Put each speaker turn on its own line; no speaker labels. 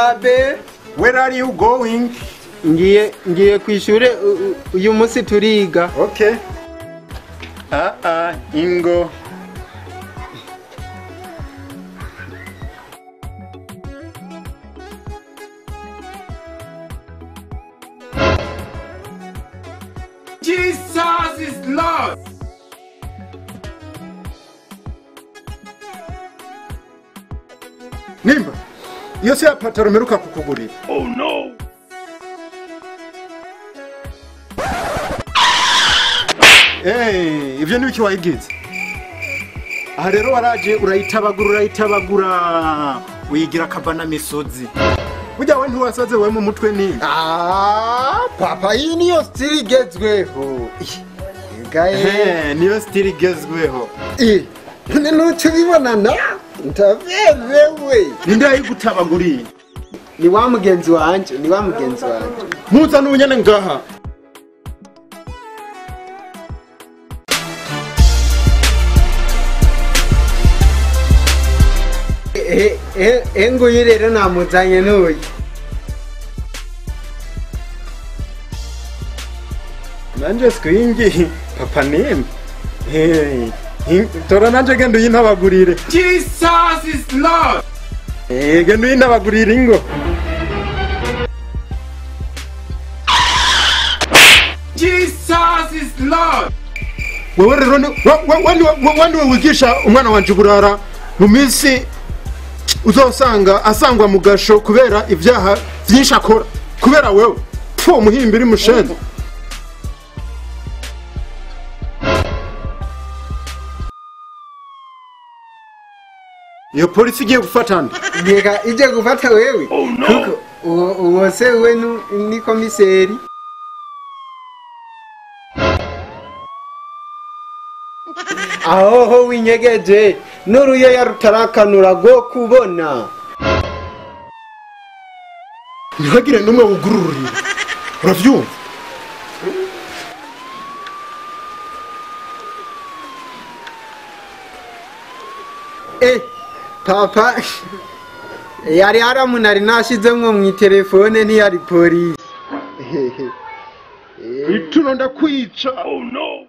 Sabe.
Where are you going?
Ngiye kwishure uyu munsi turiga.
Okay. Ingo.
Jesus is Lord.
Nimba, iyo si yapataro mperuka kukugurira.
Oh no.
Hey, ivyo nibiki wayigize? Aha rero waraje urayitabagura uyigira kavana misozi. Burya we ntiwasaze we mu mutwe ni.
Ah, papa iyi niyo stili igezweho.
Gae, niyo stili igezweho.
None nuco ubibona na ndaberewe.
Ninde yayigutabaguriye?
Ni wa mugenzi wanje, ni wa mugenzi wanje.
Muzana ubunyene ngaha.
Nguyu rero namuzanye n'uyu.
Nanje swingi papa nimba. Tora nanje genda uyintabagurire.
Jesus is Lord.
Genda uyintabagurire ingo.
Jesus is Lord.
Wewe rero wewe wigisha umwana wanje uburara mu minsi uzosanga asangwa mu gasho kubera ibyaha byinshi akora kubera wewe pfu muhimbiri mushende. Iyo polisi igiye gufata nde?
Yega ije gufata wewe.
Oh no.
Kuko uwo se we ni komiseri. Aho ho winyegeje n'uruyo yarutarakanura rwo kubona.
Ntihagire n'umwe wugururira. Uravyumva?
Papa yari aramunari nashizemwo mu telefone ntiyari polisi.
Ituno ndakwica.
Oh no.